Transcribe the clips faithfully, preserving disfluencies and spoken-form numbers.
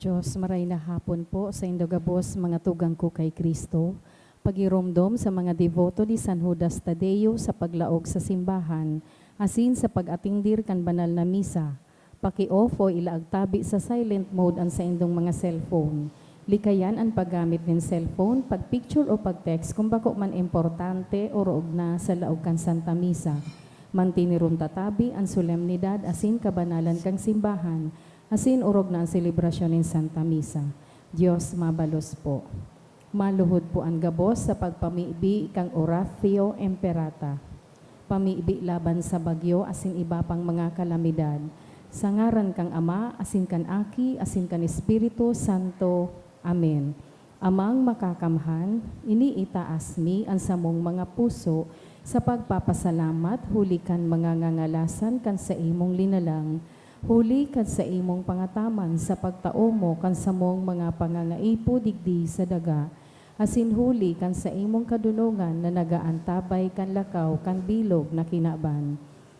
Diyos, maray na hapon po saindo gabos, mga tugang ko kay Cristo. Pagiromdom sa mga deboto ni San Judas Tadeo sa paglaog sa simbahan, asin sa pag-atindir kan banal na misa. Paki-off o ilaag tabi sa silent mode an saindong mga cellphone. Likayan an paggamit nin cellphone, pag-picture o pag-text kun bako man importante o orog na sa laog kan Santa Misa. Mantineron ta tabi an solemnidad asin kabanalan kan simbahan, asin orog na an selebrasyon nin Santa Misa. Dios mabalos po. Maluhod po an gabos sa pagpamibi kan Oratio Imperata. Pamibi laban sa bagyo asin iba pang mga kalamidad. Sa ngaran kan Ama, asin kan Aki, asin kan Espiritu Santo. Amen. Amang Makakamhan, iniitaas mi an samong mga puso sa pagpapasalamat huli kan mga ngangalasan kan saimong linalang, huli kan saimong pangataman sa pagtao mo kan samong mga pangangaipo digdi sa daga, asin huli kan saimong kadonongan na nagaantabay kan lakaw kan bilog na kinaban.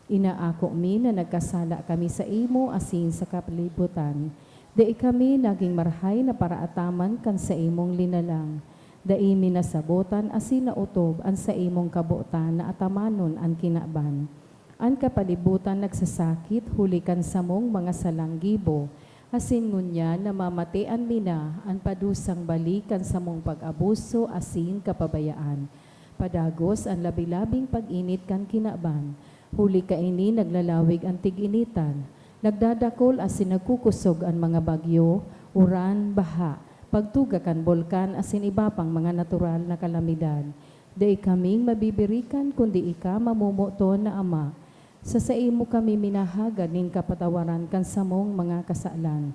Inaako mi na nagkasala kami saimo asin sa kalibutan. Dai kami nagin marahay na paraataman kan saimong linalang. Dai mi nasabotan asin naotob an saimong kabotan na atamanon an kinaban. An kapalibutan nagsasakit huli kan samong mga salang gibo, asin ngunyan namamatean mi na an padusang bali kan samong pag-abuso asin kapabayaan. Padagos an labi-labing pag-init kan kinaban, huli kaini naglalawig an tig-initan, nagdadakul asin nagkukusog an mga bagyo, uran, baha, pagtuga kan bulkan asin iba pang mga natural na kalamidad. Dai kaming mabibirikan kundi ika, mamomoton na Ama. Sa saimo kami minahagad nin kapatawaran kan samong mga kasalan.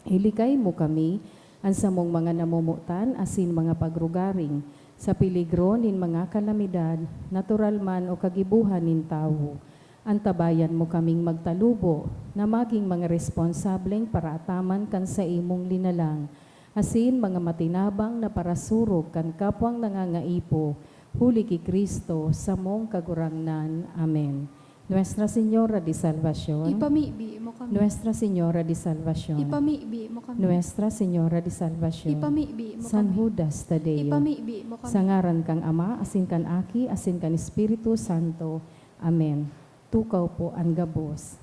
Ilikay mo kami, an samong mga namomotan asin mga pagrugaring, sa peligro nin mga kalamidad, natural man o kagibohan nin tawo. Antabayan mo kaming magtalubo na magin mga responsableng paraataman kan saimong linalang, asin mga matinabang na parasurog kan kapwang nangangaipo, huli ki Cristo, samong Kagurangnan. Amen. Nuestra Señora de Salvacion. Ipamibi mo kami. Nuestra Señora de Salvacion. Ipamibi mo kami. Nuestra Señora de Salvacion. Ipamibi mo San kami. Judas Tadeo. Ipamibi mo kami. Sa ngaran kan Ama, asin kan Aki, asin kan Espiritu Santo. Amen. Tukaw po an gabos.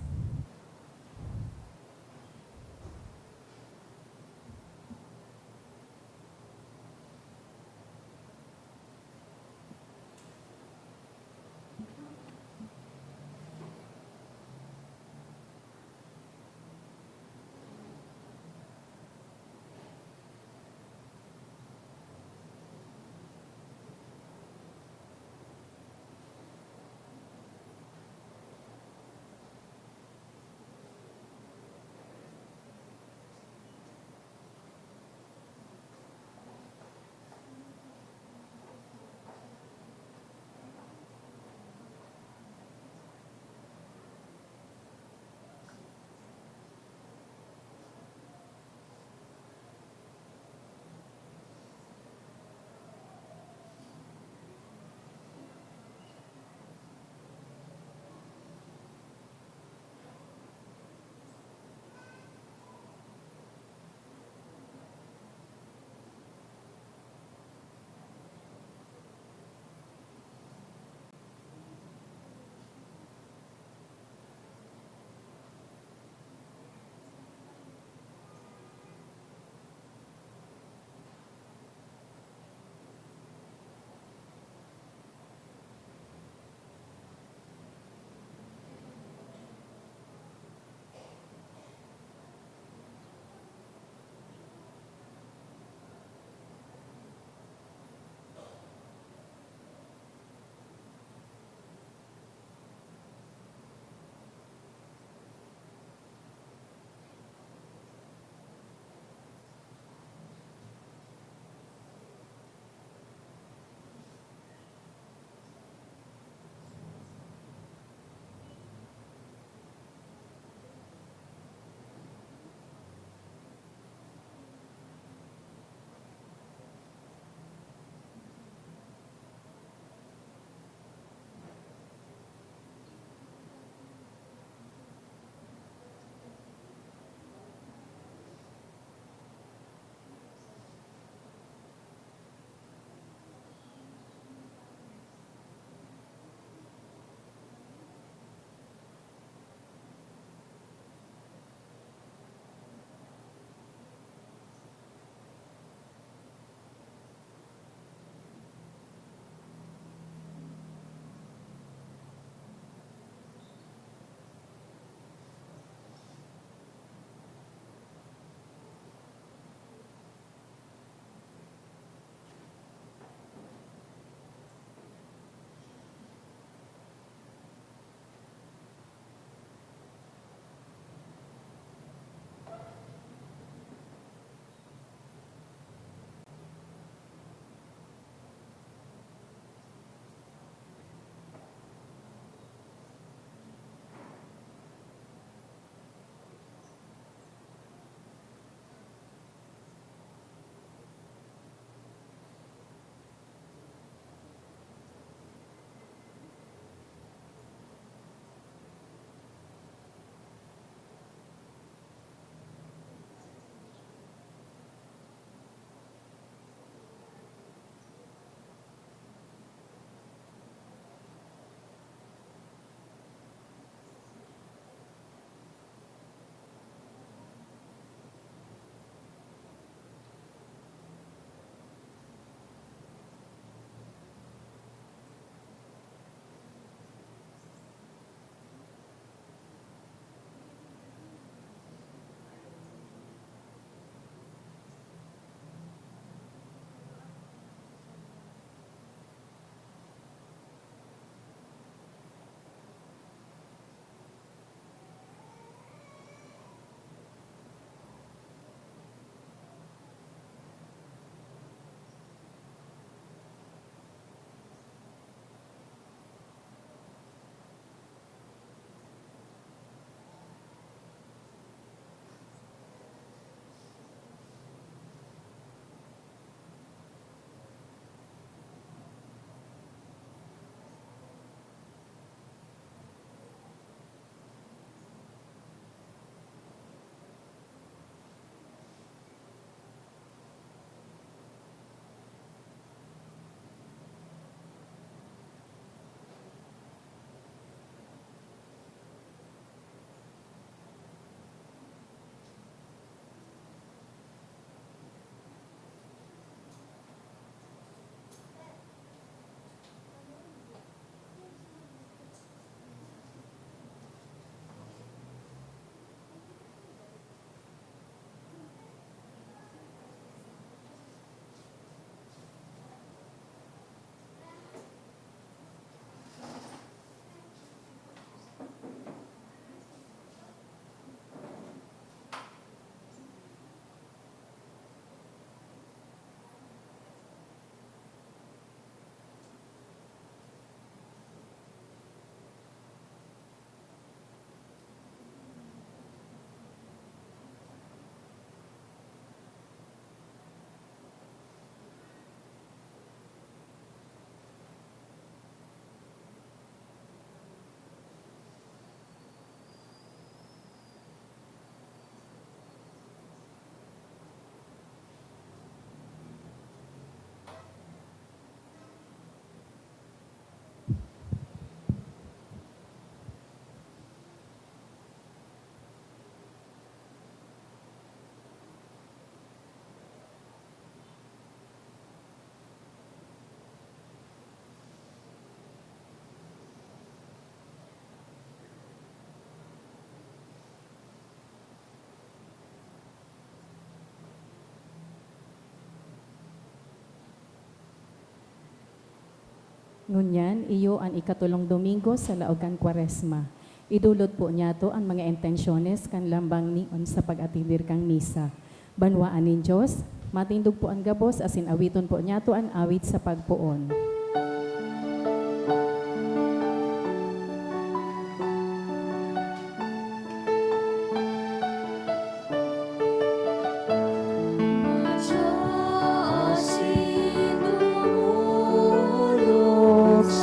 Ngunyan, iyo an ikatolong Domingo sa laog kan Kwaresma. Idolot po niyato an mga intensyones kan lambang nion sa pag-atender kan misa. Banwaan nin Dios, matindog po an gabos asin awiton po niyato an awit sa pagpoon.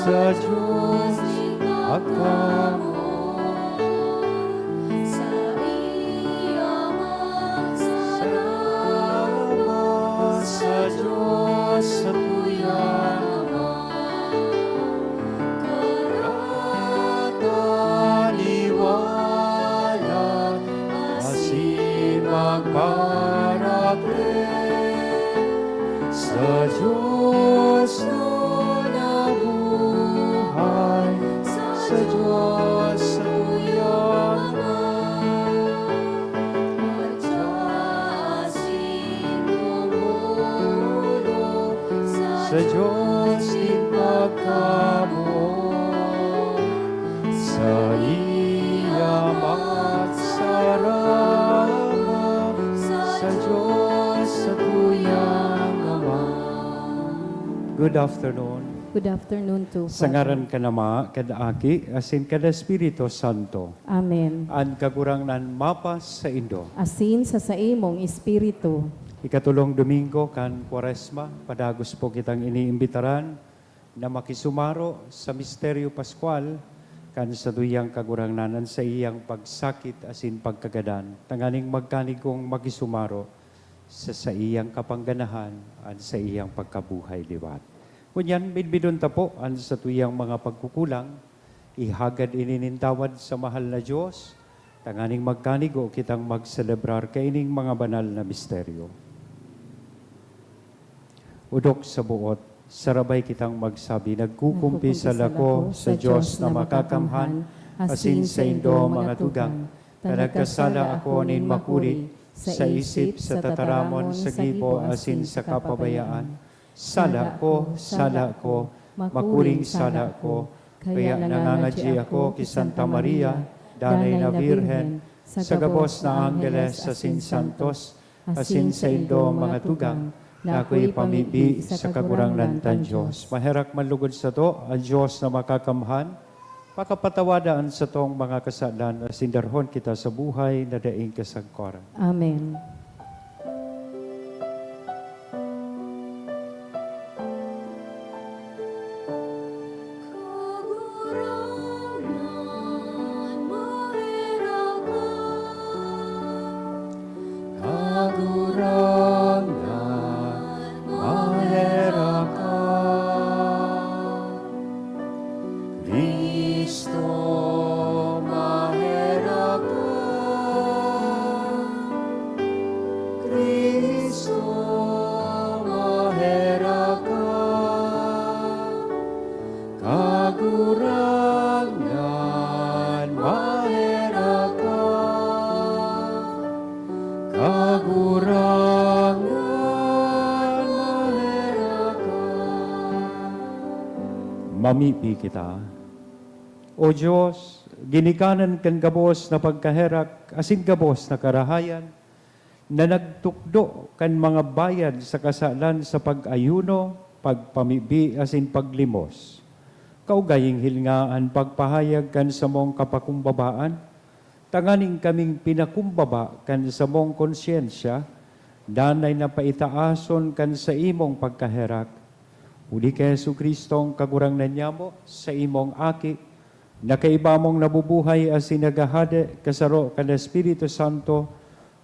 Sa Diyos pagkamoot, sa iya magsalamat, sa Diyos sa tuyang Ama, karataniwala asin magparakle sa Diyos na buhay, sa Diyos na tuyang Ama. Madya asin tumulong sa Diyos nin pagkamoot, sa iya magsarama, sa Diyos sa tuyang Ama. Good afternoon. Good afternoon too, Sa Father. ngaran kan Ama, kan Aki, asin kan Espiritu Santo. Amen. An Kagurangnan mapasaindo. Asin sa saimong espiritu. Ikatolong Domingo kan Kwaresma, padagos po kitang iniimbitaran na makisumaro sa misteryo paskwal kan satuyang Kagurangnan, an saiyang pagsakit asin pagkagadan, tanganing magkanigong makisumaro sa saiyang kapangganahan, an saiyang pagkabuhay liwat. Ngunyan, midbidon ta po an satuyang mga pagkukulang, ihagad ini nin tawad sa mahal na Diyos, tanganing magkanigo kitang magselebrar kaining mga banal na misteryo. Odok sa boot, sarabay kitang magsabi, "Nagkukumpisal ako sa Diyos na makakamhan, asin saindo, mga tugang, ta nagkasala ako nin makuri, sa isip, sa tataramon, sa gibo, asin sa kapabayaan. Sala ko, sala ko, makuring sala ko. Kaya nangangadyi ako ki Santa Maria, Danay na Birhen, sa gabos na anggeles asin santos, asin saindo, mga tugang, na akoy pamibi sa Kagurangnan kan Diyos." Maherak man lugod sato an Diyos na makakamhan, pakapatawada an satong mga kasalan asin darhon kita sa buhay na daing kasagkoran. Amen. Kagurangnan, maherak ka. Kagurangnan, maherak ka. Cristo, maherak ka. Cristo, maherak ka. Kagurangnan, maherak ka. Kagurangnan, maherak ka. Mamibi kita. O Dios, ginikanan kan gabos na pagkaherak asin gabos na karahayan, na nagtukdo kan mga bayad sa kasalan sa pag-ayuno, pagpamibi, asin paglimos. Kaugaling hilinga an pagpahayag kan samong kapakumbabaan, tanganing kaming pinakumbaba kan samong konsyensya, danay na paitaason kan saimong pagkaherak. Huli ki Jesu-Cristong Kagurangnan nyamo, saimong Aki, na kaiba mong nabubuhay asin naghahade kasaro kan Espiritu Santo,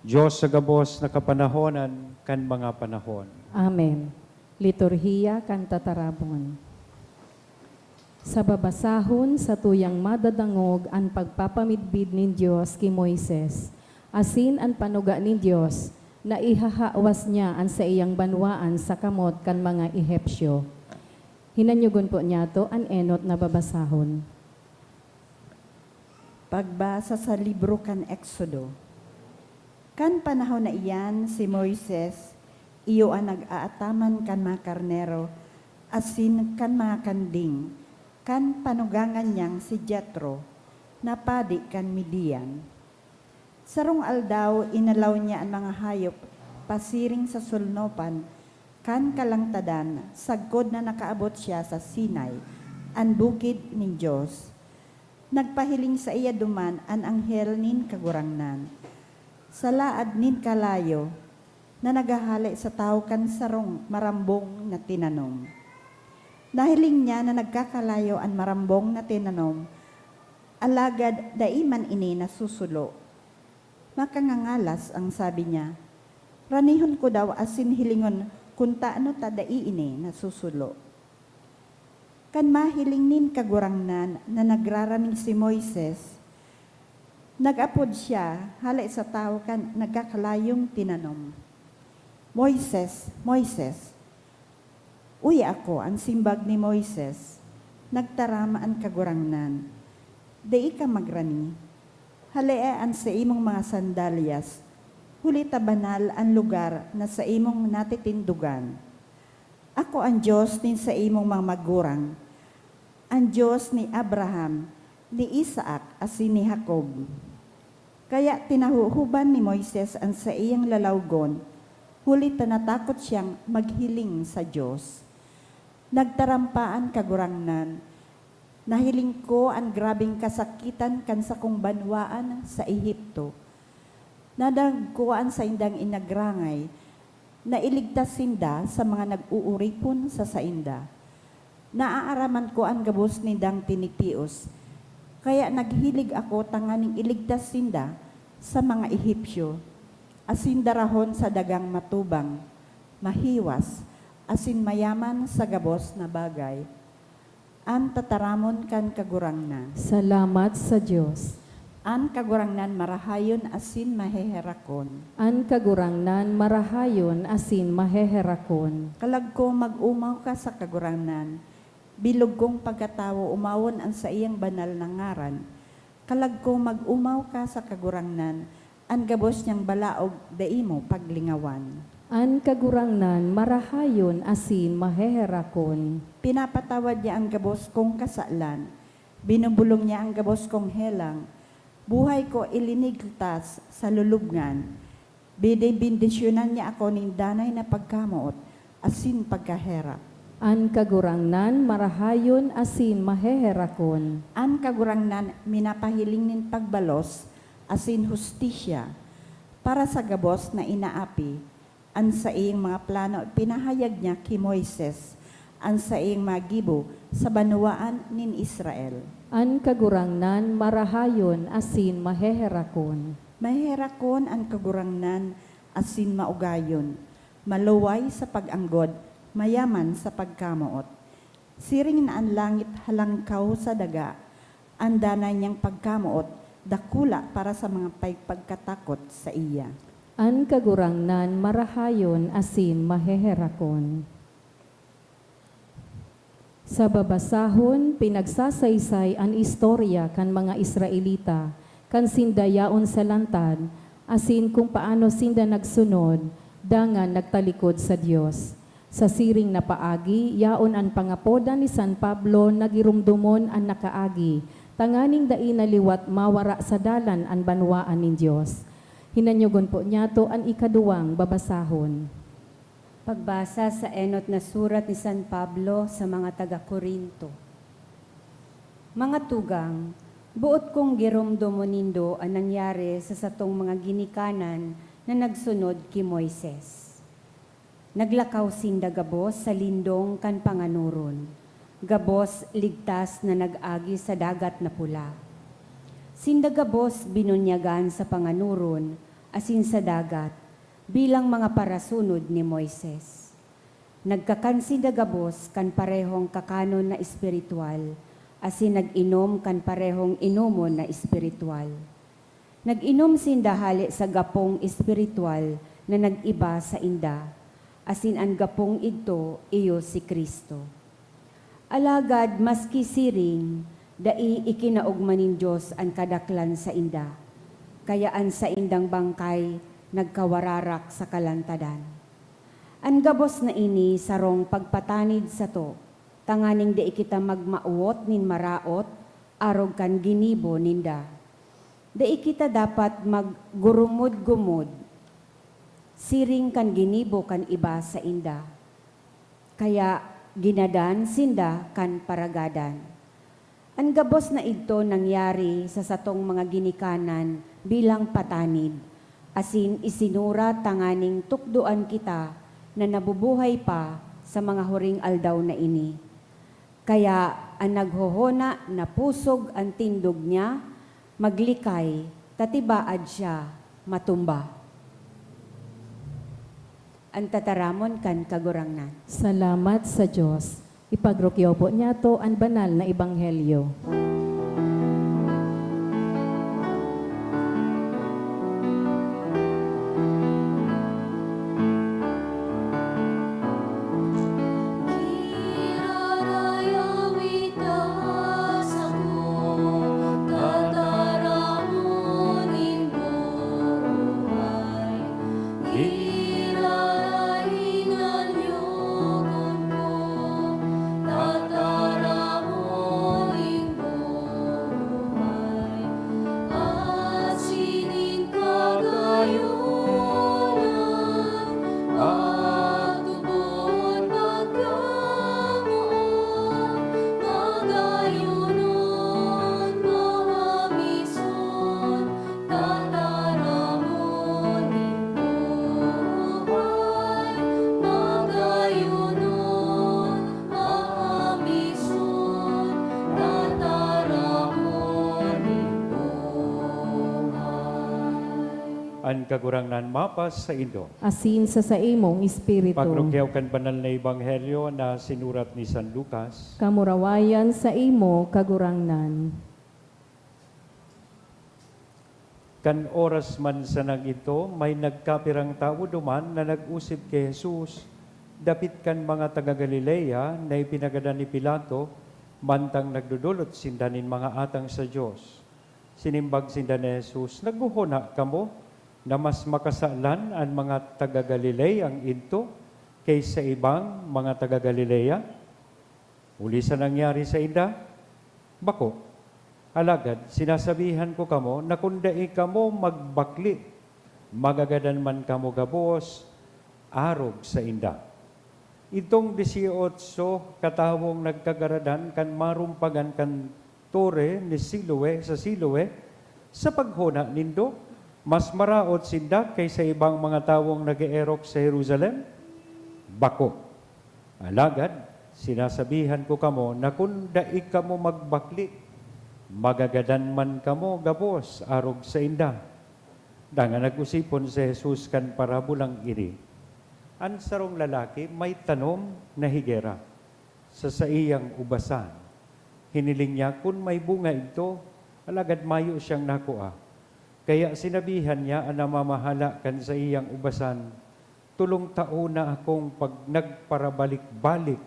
Dios sa gabos na kapanahonan kan mga panahon. Amen. Liturhiya kan Tataramon. Sa babasahon, satuyang madadangog an pagpapamidbid nin Dios ki Moises, asin an panuga nin Dios na ihahawas niya an saiyang banwaan sa kamot kan mga Ehipsyo. Hinanyogon po niyato an enot na babasahon. Pagbasa sa libro kan Exodo. Kan panahon na iyan, si Moises iyo an nag-aataman kan mga karnero asin kan mga kanding, kan panugangan niyang si Jetro, na padi kan Midian. Sarong aldaw, inalaw niya an mga hayop pasiring sa solnopan kan kalangtadan sagkod na nakaabot siya sa Sinai, an bukid nin Dios. Nagpahiling saiya duman an anghel nin Kagurangnan, sa laad nin kalayo, na naghahale sa tawo kan sarong marambong na tinanom. Nahiling niya na nagkakalayo an marambong na tinanom, alagad dai man ini nasusulo. Makangangalas an sabi niya, "Ranihon ko daw asin hilingon kun tano ta dai ini nasusulo." Kan mahiling nin Kagurangnan na nagrarani si Moises, nag-apod siya hale sa tawo kan nagkakalayong tinanom, "Moises, Moises!" "Uya ako," an simbag ni Moises. Nagtaram an Kagurangnan, "Dai ka magrani. Halee an saimong mga sandalyas, huli ta banal an lugar na saimong natitindogan. Ako an Dios nin saimong mga magurang, an Dios ni Abraham, ni Isaac, asin ni Jacob." Kaya tinahuhuban ni Moises an saiyang lalawgon, huli ta natakot siyang maghiling sa Dios. Nagtaram pa an Kagurangnan, "Nahiling ko an grabeng kasakitan kan sakong banwaan sa Egipto. Nadangog ko an saindang inagrangay, na iligtas sinda sa mga nag-ooripon sa sainda. Naaaraman ko an gabos nindang tinitios, kaya naghilig ako tanganing iligtas sinda sa mga Egipcio, asin darahon sa dagang matubang, mahiwas, asin mayaman sa gabos na bagay." An tataramon kan Kagurangnan. Salamat sa Dios. An Kagurangnan marahayon asin maheherakon. An Kagurangnan marahayon asin maheherakon. Kalag ko, mag-omaw ka sa Kagurangnan. Bilog kong pagkatawo, omawon an saiyang banal na ngaran. Kalag ko, mag-omaw ka sa Kagurangnan. An gabos niyang balaog dai mo paglingawan. An Kagurangnan marahayon asin maheherakon. Pinapatawad niya an gabos kong kasalan. Binubulong niya an gabos kong helang. Buhay ko ilinigtas sa lulubngan. Binebendisyonan niya ako nin danay na pagkamoot asin pagkaherak. An Kagurangnan marahayon asin maheherakon. An Kagurangnan minapahiling nin pagbalos asin hustisya para sa gabos na inaapi. An saiyang mga plano ipinahayag niya ki Moises, an saiyang mga gibo sa banwaan nin Israel. An Kagurangnan marahayon asin maheherakon. Maheherakon an Kagurangnan asin maugayon, maluway sa pag-anggod, mayaman sa pagkamoot. Siring na an langit halangkaw sa daga, an danay niyang pagkamoot dakula para sa mga pigpagkatakot saiya. An Kagurangnan marahayon asin maheherakon. Sa babasahon, pinagsasaysay an istorya kan mga Israelita kan sinda yaon sa lantad, asin kung paano sinda nagsunod dangan nagtalikod sa Dios. Sa siring na paagi, yaon an pangapodan ni San Pablo na giromdomon an nakaagi, tanganing dai na liwat mawara sa dalan an banwaan nin Dios. Hinanyogon po niyato an ikaduwang babasahon. Pagbasa sa enot na surat ni San Pablo sa mga taga Corinto. Mga tugang, boot kong giromdomon nindo an nangyari sa satong mga ginikanan na nagsunod ki Moises. Naglakaw sinda gabos sa lindong kan panganoron, gabos ligtas na nag-agi sa Dagat na Pula. Sinda gabos binunyagan sa panganoron asin sa dagat, bilang mga parasunod ni Moises. Nagkakan sinda gabos kan parehong kakanon na espiritual, asin nag-inom kan parehong inomon na espiritual. Nag-inom sinda hale sa gapong espiritual na nag-iba sainda, asin an gapong idto iyo si Cristo. Alagad maski siring, dai ikinaogma nin Dios an kadaklan sainda, kaya an saindang bangkay nagkawararak sa kalantadan. An gabos na ini sarong pagpatanid sato, tanganing dai kita magmawot nin maraot arog kan ginibo ninda. Dai kita dapat maggurumod-gumod siring kan ginibo kan iba sainda. Kaya ginadan sinda kan paragadan. An gabos na idto nangyari sa satong mga ginikanan bilang patanid, asin isinurat tanganing tukdoan kita na nabubuhay pa sa mga huring aldaw na ini. Kaya an naghohona na pusog an tindog niya, maglikay, ta tibaad siya matumba. An tataramon kan Kagurangnan. Salamat sa Dios. Ipagrukyaw po niyato an banal na ebanghelyo. An Kagurangnan mapas saindo. Asin sa saimong espiritu. Pagrukyaw kan banal na ebanghelyo na sinurat ni San Lucas. Kamurawayan saimo, Kagurangnan. Kan oras man sanang idto, may nagkapirang tawo duman na nag-osip ki Jesus dapit kan mga taga Galilea na ipinagadan ni Pilato mantang nagdodolot sinda nin mga atang sa Dios. Sinimbag sinda ni Jesus, "Naghohona kamo na mas makasalan an mga taga Galileang idto ki sa ibang mga taga Galilea?" Huli sa nangyari sainda? Bako. Alagad sinasabihan ko kamo na kun dai kamo magbakle, magagadan man kamo gabos arog sainda. Idtong disiotso katawong nagkagaradan kan marumpagan kan tore ni Siloe sa Siloe, sa paghona nindo, mas maraot sinda ki sa ibang mga tawong nag-eerok sa Jerusalem? Bako. Alagad sinasabihan ko kamo na kun dai kamo magbakle, magagadan man kamo gabos arog sainda. Dangan nag-osipon si Jesus kan parabolang ini, "An sarong lalaki may tanom na higera sa saiyang ubasan. Hiniling niya kun may bunga idto, alagad mayo siyang nakua. Kaya sinabihan niya an namamahala kan saiyang ubasan, 'Tolong taon na akong pag-, nagparabalik-balik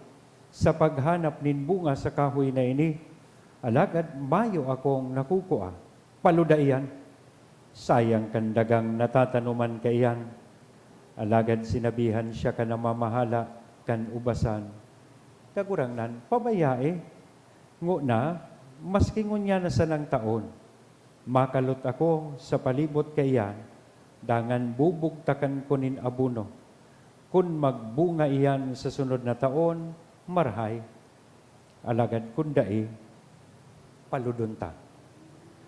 sa paghanap nin bunga sa kahoy na ini, alagad mayo akong nakukua. Paluda iyan. Sayang kan dagang natatanoman kaiyan.' Alagad sinabihan siya kan namamahala kan ubasan, 'Kagurangnan, pabayae. Ngona, maski ngunyan na sanang taon, makalot ako sa palibot kaiyan, dangan bubugtakan ko nin abono. Kun magbunga iyan sa sunod na taon, marahay. Alagad kun dai, paludon ta.'"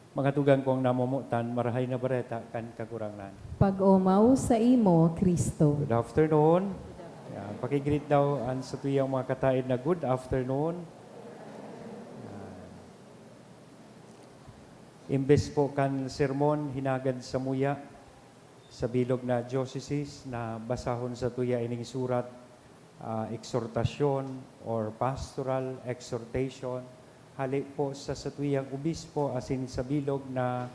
Mga tugang kong namomotan, Marahay na Bareta kan Kagurangnan. Pag-omaw saimo, Cristo. Good afternoon. Yan, paki-greet daw an satuyang mga kataed na good afternoon. Yan. Imbes po kan sermon, hinagad samuya sa bilog na diocese na basahon satuya ining surat, ah, eksortasyon or pastoral exhortation, hale po sa satuyang obispo asin sa bilog na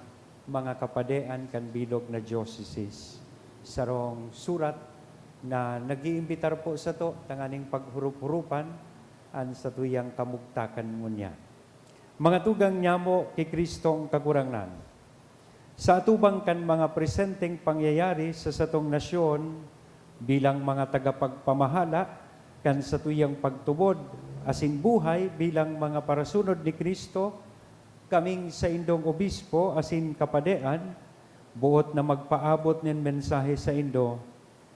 mga kapadean kan bilog na diocese. Sarong surat na nag-iimbitar po sato tanganing paghurup-hurupan an satuyang kamugtakan ngunyan. Mga tugang nyamo ki Cristong Kagurangnan, sa atubang kan mga presenteng pangyayari sa satong nasyon, Bilang mga tagapagpamahala kan satuyang pagtubod asin buhay bilang mga parasunod ni Cristo, kaming saindong obispo asin kapadean, boot na magpaabot nin mensahe saindo,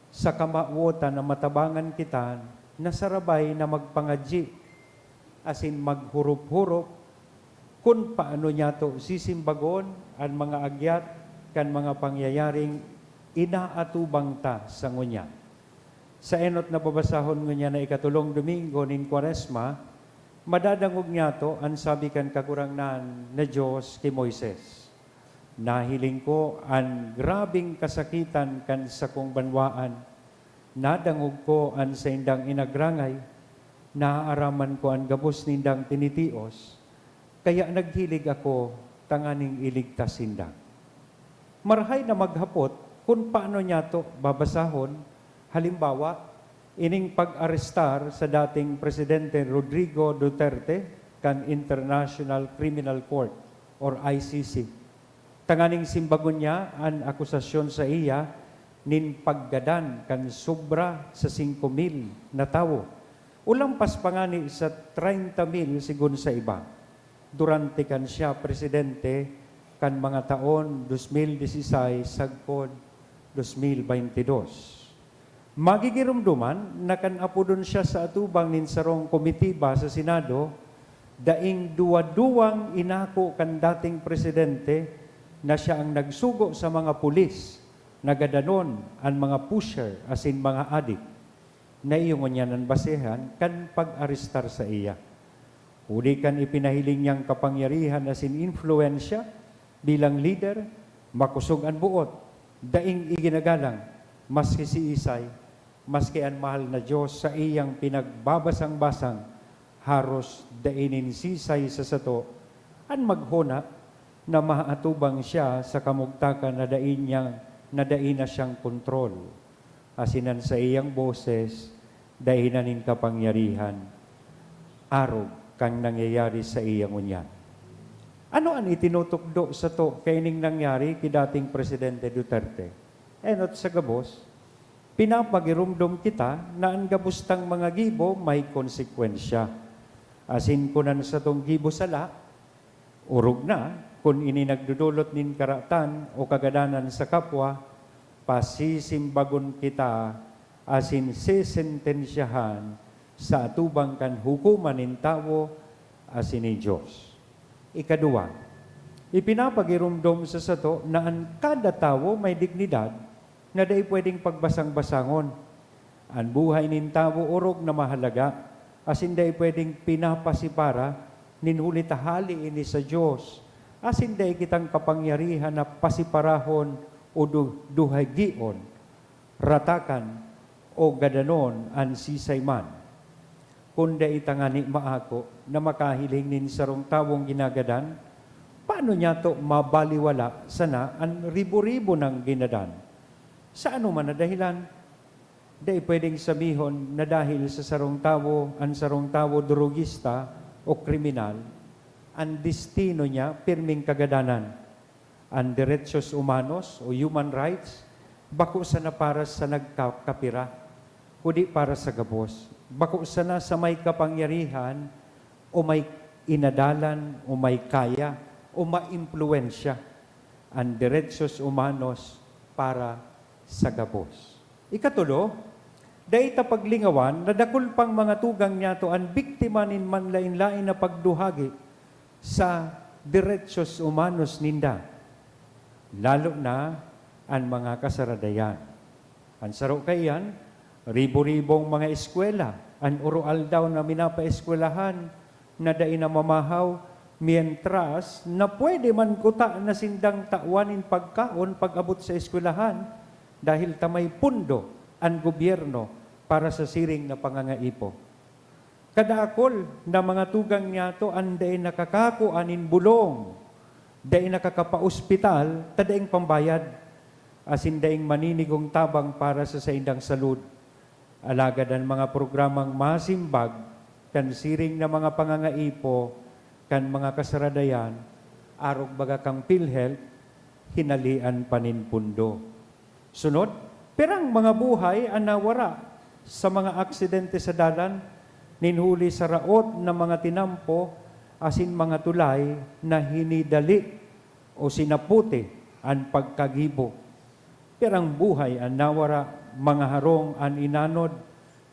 sa kamawotan na matabangan kita na sarabay na magpangadyi asin maghurop-hurop kun paano niyato sisimbagon an mga agyat kan mga pangyayaring inaatubang ta sa ngunyan. Sa enot na babasahon ngunyan na ikatolong Domingo nin Kwaresma, madadangog niyato an sabi kan Kagurangnan na Dios ki Moises, "Nahiling ko an grabeng kasakitan kan sakong banwaan. Nadangog ko an saindang inagrangay. Naaaraman ko an gabos nindang tinitios. Kaya naghilig ako tanganing iligtas sinda." Marahay na maghapot kun paano niyato babasahon, halimbawa, ining pag-arestar sa dating Presidente Rodrigo Duterte kan International Criminal Court or I C C. Tanganing simbagon niya an akusasyon saiya nin paggadan kan sobra sa singko mil na tawo, o lampas pa ngani sa treinta mil segun sa iba, durante kan siya presidente kan mga taon dos mil dieciséis sagkod dos mil baynte dos. Magigiromdoman na kan apodon siya sa atubang nin sarong komitiba sa Senado, daing duwa-duwang inako kan dating presidente na siya an nagsugo sa mga pulis na gadanon an mga pusher asin mga adik. Naiyo ngunyan an basehan kan pag-arestar saiya. Huli kan ipinahiling niyang kapangyarihan asin influwensya bilang lider, makosog an boot, daing iginagalang, maski siisay, maski an mahal na Dios saiyang pinagbabasang-basang, haros dai nin sisay sa sato an maghona na maatubang siya sa kamugtakan na dai niya, na dai na siyang kontrol, asin an saiyang boses dai na nin kapangyarihan arog kan nangyayari saiya ngunyan. Ano an itinutukdo sato kaining nangyari ki dating Presidente Duterte? Enot sa gabos, pinapagiromdom kita na an gabos tang mga gibo may konsekwensya. Asin kun an satong gibo sala, orog na, kun ini nagdodolot nin karatan o kagadanan sa kapwa, pasisimbagon kita asin sesentensyahan sa atubang kan hukoman nin tawo asin nin Dios. Ikaduwa, ipinapagiromdom sa sato na an kada tawo may dignidad na dai pwedeng pagbasang-basangon. An buhay nin tawo orog na mahalaga, asin dai pwedeng pinapasipara nin huli ta hale ini sa Dios, asin dai kitang kapangyarihan na pasiparahon o du-, duhagion, ratakan o gadanon an sisay man. Kun dai ta ngani maako na makahiling nin sarong tawong ginagadan, paano niyato mabaliwala sana an ribo-ribo nang ginadan? Sa anoman na dahilan, dai pwedeng sabihon na dahil sa sarong tawo, an sarong tawo drogista o kriminal, an destino niya pirming kagadanan. An derechos humanos o human rights bako sana para sa nagkakapira, kundi para sa gabos. Bako sana sa may kapangyarihan o may inadalan o may kaya o maimpluwensya. An derechos humanos para sa gabos. Ikatulo, dai ta paglingawan na dakul pang mga tugang niyato an biktima nin manlaen-laen na pagduhagi sa derechos humanos ninda, lalo na an mga kasaradayan. An saro kaiyan, ribo-ribong mga eskwela an oroaldaw na minapaeskwelahan na dai namamahaw, mientras na pwede man kuta na sindang tawan nin pagkaon pag-abot sa eskwelahan, dahil ta may pondo an gobyerno para sa siring na pangangaipo. Kadakul na mga tugang niyato an dai nakakakua nin bulong, dai nakakapaospital ta daing pambayad, asin daing maninigong tabang para sa saindang salud. Alagad an mga programang masimbag kan siring na mga pangangaipo kan mga kasaradayan, arog baga kan PhilHealth, hinalean pa nin pondo. Sunod, Pirang mga buhay an nawara sa mga aksidente sa dalan, nin huli sa raot na mga tinampo asin mga tulay na hinidali o sinaputi an pagkagibo. Pirang buhay an nawara, mga harong an inanod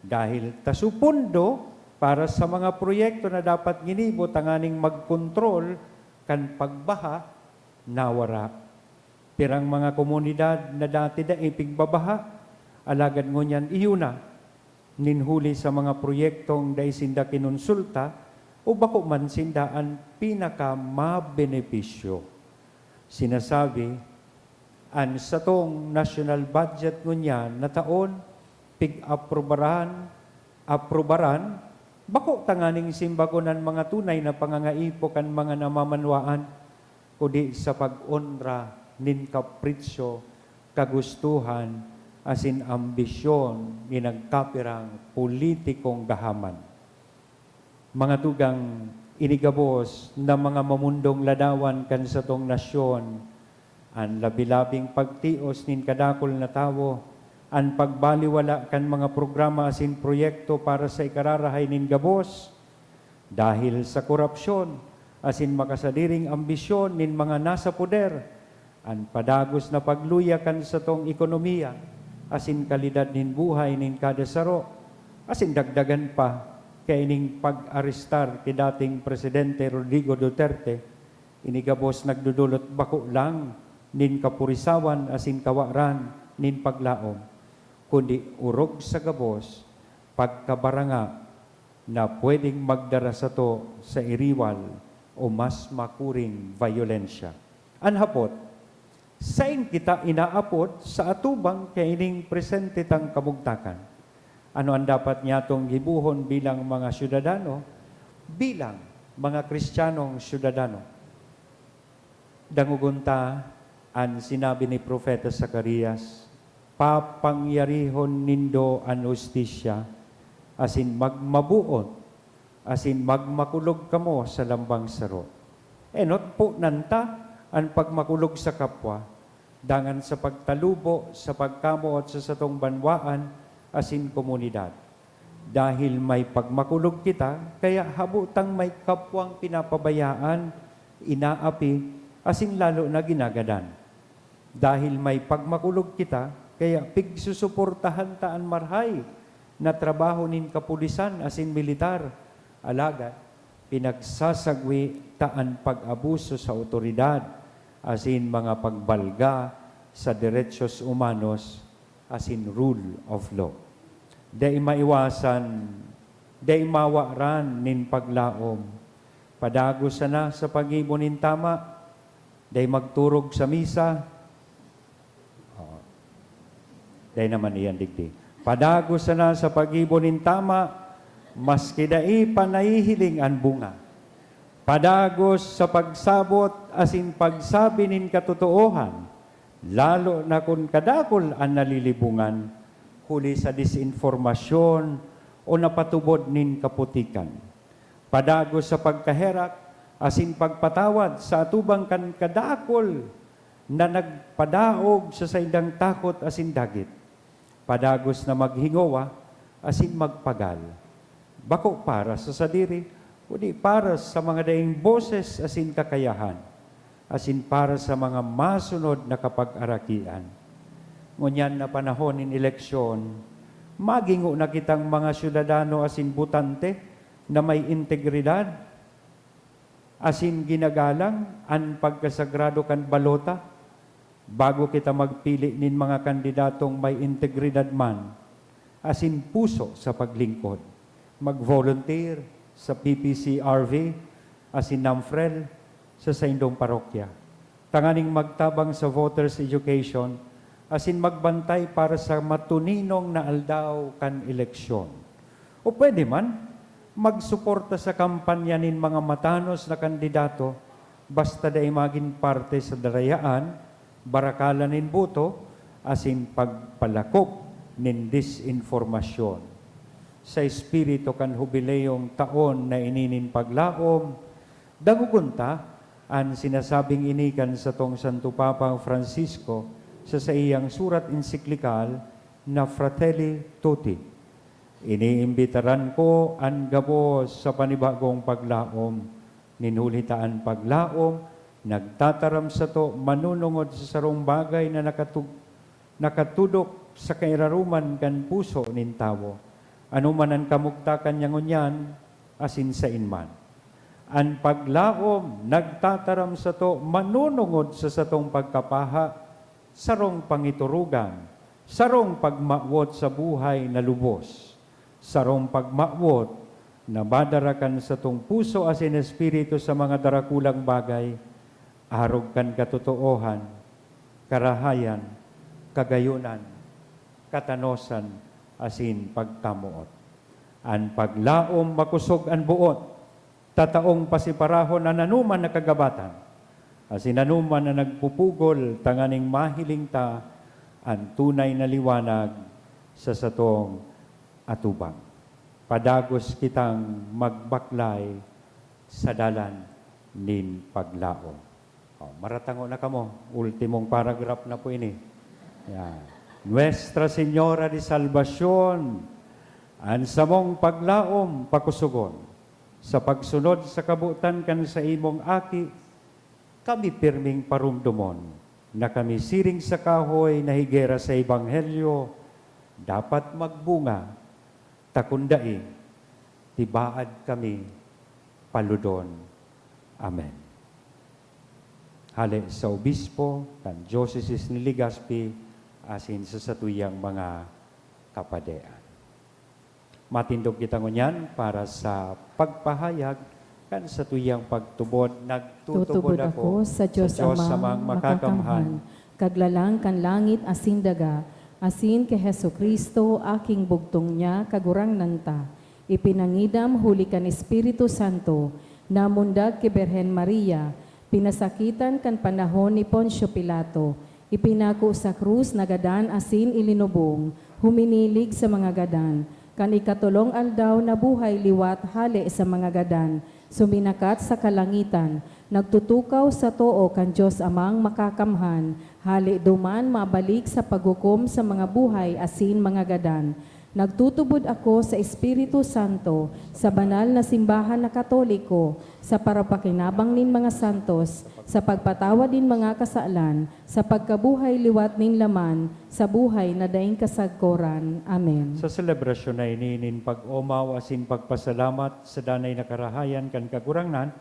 dahil ta su pondo para sa mga proyekto na dapat ginibo tanganing magkontrol kan pagbaha, nawara. Pirang mga komunidad na dati dai pigbabaha, alagad ngunyan iyo na, nin huli sa mga proyektong dai sinda kinonsulta o bako man sinda an pinakamabenepisyo. Sinasabi, an satong national budget ngunyan na taon, pig-aprobaran, aprobaran, bako tanganing simbagon an mga tunay na pangangaipo kan mga namamanwaan, kundi sa pag-onra nin kapritsyo, kagustuhan, asin ambisyon ni nagkapirang politikong gahaman. Mga tugang, ini gabos na mga mamundong ladawan kan satong nasyon, an labi-labing pagtios nin kadakul na tawo, an pagbaliwala kan mga programa asin proyekto para sa ikararahay nin gabos, dahil sa korapsyon asin makasadiring ambisyon nin mga nasa poder, an padagos na pagluya kan satong ekonomiya asin kalidad nin buhay nin kada saro, asin dagdagan pa kaining pag-arestar ki dating Presidente Rodrigo Duterte, ini gabos nagdodolot bako lang nin kapurisawan asin kawaran nin paglaom, kundi orog sa gabos, pagkabaranga na pwedeng magdara sato sa iriwal o mas makuring bayolensya. An hapot, saen kita inaapod sa atubang kaining presente tang kabugtakan? Ano an dapat nyatong gibohon bilang mga syudadano, bilang mga Kristiyanong syudadano? Dangogon ta an sinabi ni Propeta Zacarias, "Papangyarihon nindo an hustisya, asin magmaboot, asin magmakulog kamo sa lambang saro." Enot ponan ta an pagmakulog sa kapwa, dangan sa pagtalubo sa pagkamoot sa satong banwaan asin komunidad. Dahil may pagmakulog kita, kaya habo tang may kapwang pinapabayaan, inaapi, asin lalo na ginagadan. Dahil may pagmakulog kita, kaya pigsusuportahan ta an marhay na trabaho nin kapulisan asin militar. Alagad, pinagsasagwi ta an pag-abuso sa awtoridad asin mga pagbalga sa derechos humanos asin rule of law. Dai maiwasan, dai mawaran nin paglaom. Padagos sana sa paggibo nin tama, dai magturog sa misa. Oh, dai naman iyan digdi. Padagos sana sa paggibo nin tama, maski dai pa nahihiling an bunga. Padagos sa pagsabot asin pagsabi nin katotoohan, lalo na kun kadakul an nalilibongan huli sa disinformasyon o napatubod nin kaputikan. Padagos sa pagkaherak asin pagpatawad sa atubang kan kadakul na nagpadaog sa saindang takot asin dagit. Padagos na maghingowa asin magpagal, bako para sa sadiri, kundi para sa mga daing boses asin kakayahan, asin para sa mga masunod na kapagarakian. Ngunyan na panahon nin eleksyon, magingo na kitang mga syudadano asin botante na may integridad, asin ginagalang an pagkasagrado kan balota, bago kita magpili nin mga kandidatong may integridad man asin puso sa paglingkod. Mag-volunteer sa P P C R V asin NAMFREL sa saindong parokya, tanganing magtabang sa voters' education asin magbantay para sa matuninong na aldaw kan eleksyon. O pwede man, magsuporta sa kampanya nin mga matanos na kandidato, basta dai magin parte sa darayaan, barakalan nin boto, asin pagpalakop nin disinformasyon. Sa espiritu kan hubileyong taon na ini nin paglaom, dangogon ta an sinasabing ini kan satong Santo Papang Francisco sa saiyang surat ensiklikal na Fratelli Tutti, iniimbitaran ko an gabos sa panibagong paglaom. Nin huli ta an paglaom nagtataram sato manunungod sa sarong bagay na nakatug-, nakatudok sa kairaroman kan puso nin tawo. Ano man an kamugtakan niya ngunyan asin saen man. An paglaom nagtataram sato manunungod sa satong pagkapaha, sarong pangiturugan, sarong pagmawot sa buhay na lubos, sarong pagmawot na madara kan satong puso asin espiritu sa mga darakulang bagay, arog kan katotoohan, karahayan, kagayonan, katanosan, asin pagkamoot. An paglaom makosog an boot, tataong pasiparahon an anoman na kagabatan, asin anoman na nagpupugol tanganing mahiling ta an tunay na liwanag sa satong atubang. Padagos kitang magbaklay sa dalan nin paglaom. Oh, maratango na kamo. Ultimong paragraph na po ini. Yan. Nuestra Señora de Salvacion, an samong paglaom pakosogon. Sa pagsunod sa kabotan kan saimong Aki, kami pirming paromdomon na kami siring sa kahoy na higera sa Ebanghelyo, dapat magbunga, ta kun dai, tibaad kami palodon. Amen. Hale sa obispo kan Diocese ni Legazpi asin sa satuyang mga kapadean. Matindog kita ngunyan para sa pagpahayag kan satuyang pagtubod. Nagtutubod Tutubod ako ako sa sa Diyos Diyos Amang Amang Makakamhan, Makakamhan, Kaglalang kan langit asin daga, asin ki Jesu-Cristo, aking bugtong niya, Kagurangnan ta, ipinangidam huli kan Espiritu Santo, namundag ki Birhen Maria, pinasakitan kan panahon ni Poncio Pilato, ipinako sa krus, nagadan asin ilinubong, huminilig sa mga gadan, kan ikatolong aldaw nabuhay liwat hale sa mga gadan, suminakat sa kalangitan, nagtutukaw sa too kan Dios Amang Makakamhan, hale duman mabalik sa paghukom sa mga buhay asin mga gadan. Nagtutubod ako sa Espiritu Santo, sa banal na simbahan na Katoliko, sa parapakinabang nin mga santos, sa pagpatawad nin mga kasalan, sa pagkabuhay liwat nin laman, sa buhay na daing kasagkoran. Amen. Sa selebrasyon na ini nin pag-omaw asin pagpasalamat sa danay na karahayan kan Kagurangnan,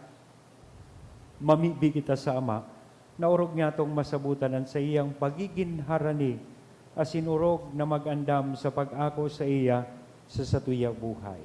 mamibi kita sa Ama, na orog niyatong masabotan an saiyang pagigin harani, asin orog na mag-andam sa pag-ako saiya sa satuyang buhay.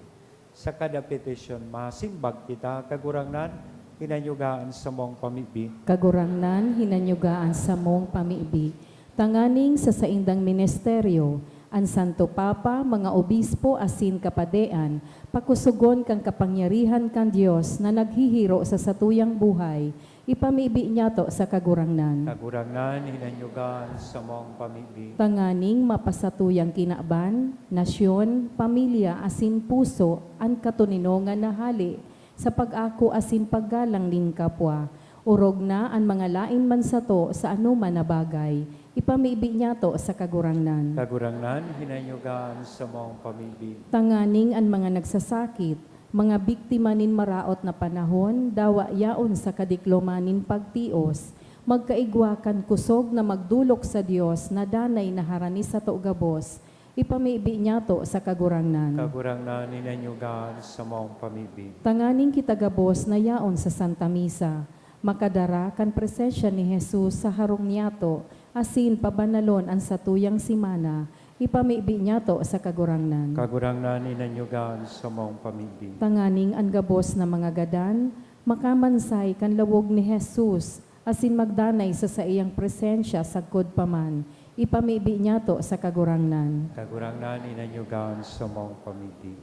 Sa kada petisyon, masimbag kita, Kagurangnan, hinanyuga an samong pamibi. Kagurangnan, hinanyuga an samong pamibi. Tanganing sa saindang ministeryo, an Santo Papa, mga obispo asin kapadean, pakosogon kan kapangyarihan kan Dios na naghihiro sa satuyang buhay, ipamibi niyato sa Kagurangnan. Kagurangnan, hinanyuga an samong pamibi. Tanganing mapasatuyang kinaban, nasyon, pamilya asin puso an katoninongan na hale sa pag-ako asin paggalang nin kapwa. Orog na an mga laen man sato sa anoman na bagay, ipamibi niyato sa Kagurangnan. Kagurangnan, hinanyuga an samong pamibi. Tanganing an mga nagsasakit, mga biktima nin maraot na panahon, dawa yaon sa kadikloman nin pagtios, magkaigwa kan kosog na magdolok sa Dios na danay na harani sato gabos, ipamibi niyato sa Kagurangnan. Kagurangnan, hinanyuga an samong pamibi. Tanganing kita gabos na yaon sa Santa Misa, makadara kan presensya ni Jesus sa harong niyato, asin pabanalon an satuyang semana, ipamibi niyato sa Kagurangnan. Kagurangnan, hinanyuga an samong pamibi. Tanganing an gabos na mga gadan, makamansay kan lawog ni Jesus, asin magdanay sa saiyang presensya sagkod pa man, ipamibi niyato sa Kagurangnan. Kagurangnan, hinanyuga an samong pamibi.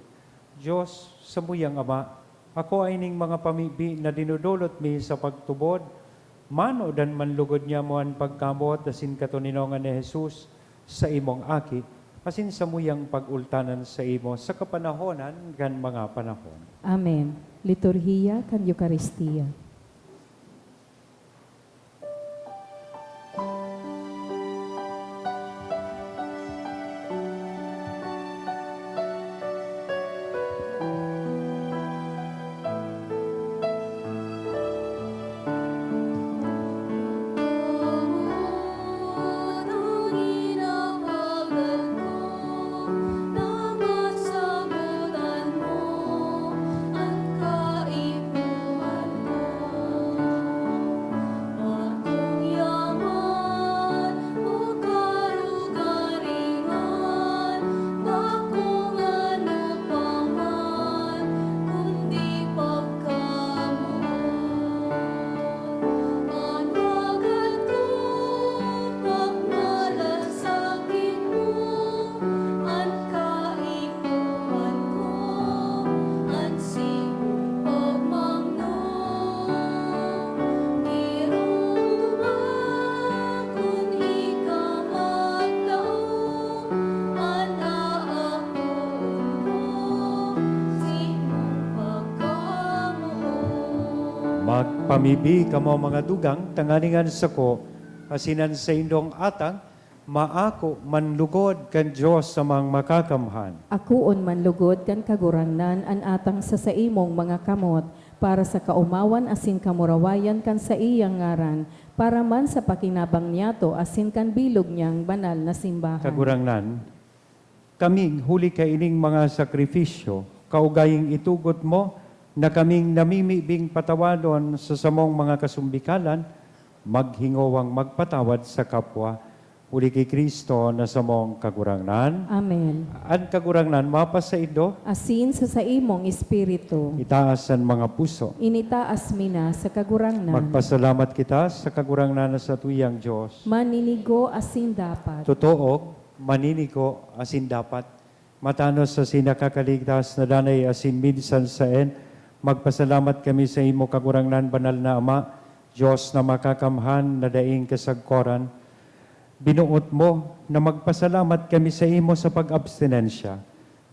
Dios, samuyang Ama, akoa ining mga pamibi na dinodolot mi sa pagtubod, manodan man lugod niamo an pagkamoot asin katoninongan ni Jesus, saimong Aki, asin samuyang pag-ultanan saimo sa kapanahonan kan mga panahon. Amen. Liturhiya kan Eukaristia. Magpamibi kamo, mga dugang, tanganing an sako asin an saindong atang maako man lugod kan Dios Amang Makakamhan. Akoon man lugod kan Kagurangnan an atang sa saimong mga kamot, para sa kaomawan asin kamurawayan kan saiyang ngaran, para man sa pakinabang niyato asin kan bilog niyang banal na simbahan. Kagurangnan, kaming, huli kaining mga sakrifisyo, kaugayng itugot mo na kaming namimibing patawadon sa samong mga kasumbikalan, maghingowang magpatawad sa kapwa, huli ki Cristo na samong Kagurangnan. Amen. An Kagurangnan mapasaindo. Asin sa saimong espiritu. Itaas an mga puso. Initaas mi na sa Kagurangnan. Magpasalamat kita sa Kagurangnan na satuyang Dios. Maninigo asin dapat. Totoo, maninigo asin dapat. Matanos asin nakakaligtas na danay asin minsan saen, magpasalamat kami sa imo, Kagurangnan, Banal na Ama, Dios na Makakamhan na daing kasagkoran. Binuot mo na magpasalamat kami sa imo sa pag-abstinensya,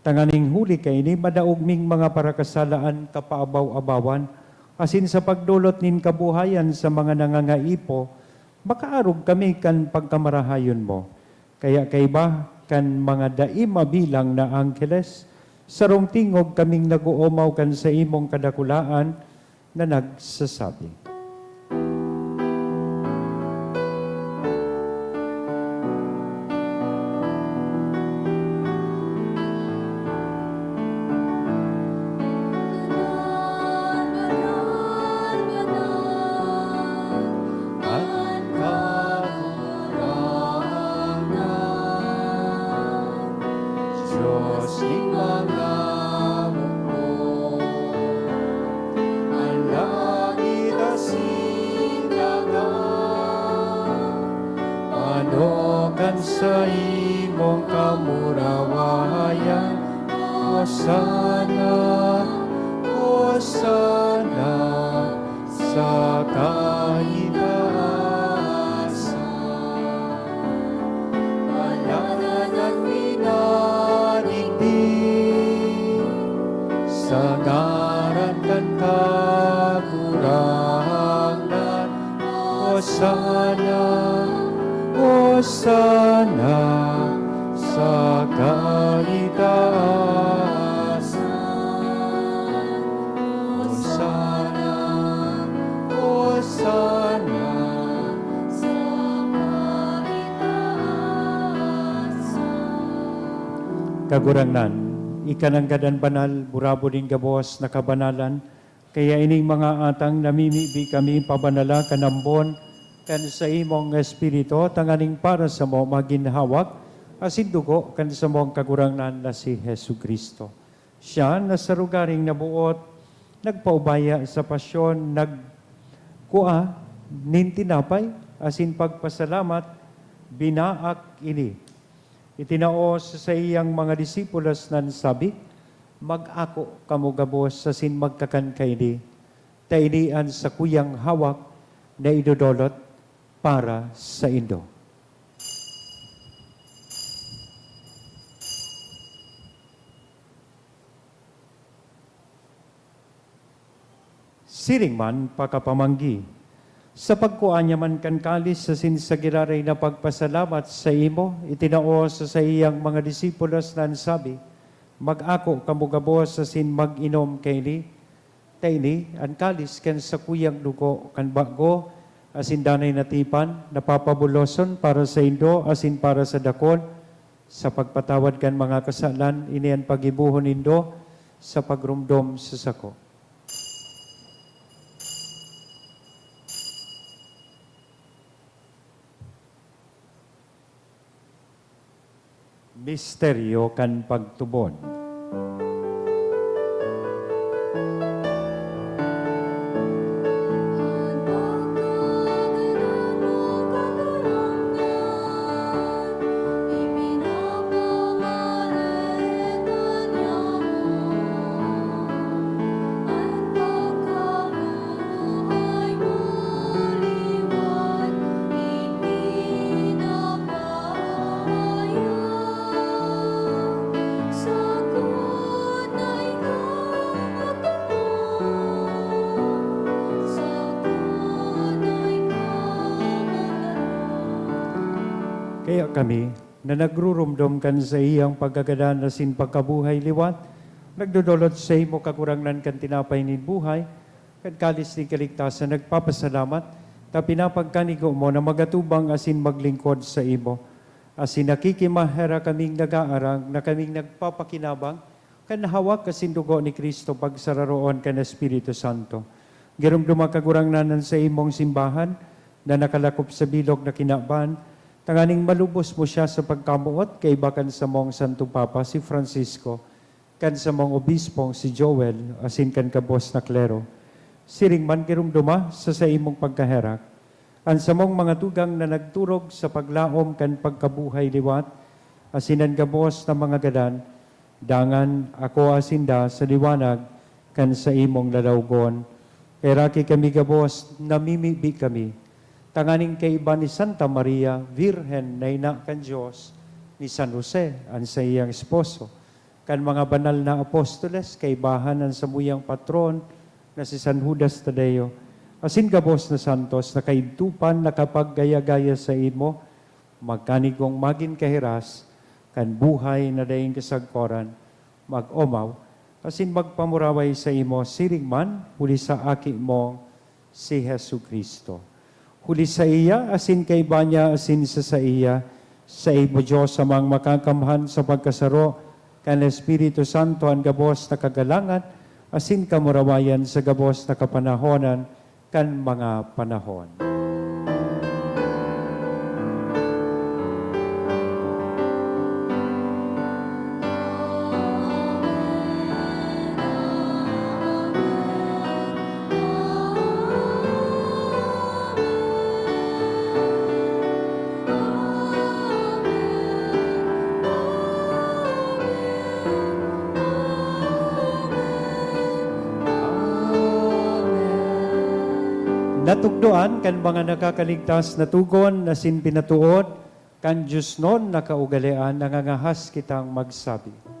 tanganing huli kaini madaog ming mga parakasala an kapaabaw-abawan, asin sa pagdolot nin kabuhayan sa mga nangangaipo, makaarog kami kan pagkamarahayon mo. Kaya kaiba kan mga dai mabilang na angheles, sarong tingog kaming nag-oomaw kan saimong kadakulaan na nagsasabi. An Kagurangnan, Dios nin mga hukbo, an langit asin daga, ano kan saimong kamurawayan, Hosana, Hosana, sa kaitaasan. Banal an minadigdi sa ngaran kan Kagurangnan. Hosana, Hosana sa kaitaasan. Hosana, Hosana sa kaitaasan. Kagurangnan, ika nanggad an banal, burabod nin gabos na kabanalan, kaya ining mga atang namimibi kami pabanala kan ambon kan saimong Espiritu, tanganing para samo magin hawak asin dugo kan samong Kagurangnan na si Jesu-Cristo. Siya na sa rogaring naboot, nagpaubaya sa pasyon, nagkua nin tinapay, asin pagpasalamat, binaak ini. Itinao sa saiyang mga disipulos nan sabi, "Mag-ako kamo gabos asin magkakan kaini, ta ini an sakuyang hawak na idodolot para saindo." Siring man pakapamanggi. Sa pagkua niya man kan kalis asin sa giraray na pagpasalamat saimo, itinao sa saiyang mga disipulos na an sabi, "Mag-ako kamo gabos asin mag-inom kaini, ta ini an kalis kan sakuyang dugo kan bago asin danay na tipan, na papabuloson para saindo asin para sa dakul, sa pagpatawad kan mga kasalan. Ini an paggibohon nindo sa pagromdom sa sako." Misteryo kan pagtubod. Kaya kami, na nagrurumdom kan saiyang pagkagadan asin pagkabuhay liwat, nagdodolot saimo, Kagurangnan, kan tinapay nin buhay, kan kalis nin kaligtasan, nagpapasalamat, ta pinapagkanigo mo na magatubang asin maglingkod saimo. Asin nakikimaherak kaming nag-aarang na kaming nagpapakinabang kan hawak asin dugo ni Cristo pagsararoon kan Espiritu Santo. Giromdoma, Kagurangnan, an saimong simbahan na nakalakop sa bilog na kinaban, tanganing malubos mo siya sa pagkamoot kaiba kan samong Santo Papa, si Francisco, kan samong obispong si Joel, asin kan gabos na klero. Siring man, giromdoma sa saimong pagkaherak an samong mga tugang na nagturog sa paglaom kan pagkabuhay liwat, asin an gabos na mga gadan, dangan akoa sinda sa liwanag kan saimong lalawgon. Kaheraki kami gabos, namimibi kami, tanganing kaiba ni Santa Maria, Birhen na ina kan Dios, ni San Jose, an saiyang esposo, kan mga banal na apostoles, kaibahan an samuyang patron na si San Judas Tadeo, asin gabos na santos na kaidto pa nakapaggaya-gaya saimo, magkanigong magin kahiras kan buhay na daing kasagkoran, mag-omaw asin magpamuraway saimo siring man huli sa Aki mong si Jesu-Cristo. Huli saiya, asin kaiba niya, asin sa saiya, saimo, Dios Amang Makakamhan, sa pagkasaro kan Espiritu Santo, an gabos na kagalangan asin kamurawayan sa gabos na kapanahonan kan mga panahon. Natugdoan kan mga nakakaligtas na togon asin pinatood kan diosnon na kaugalean, nangangahas kitang magsabi.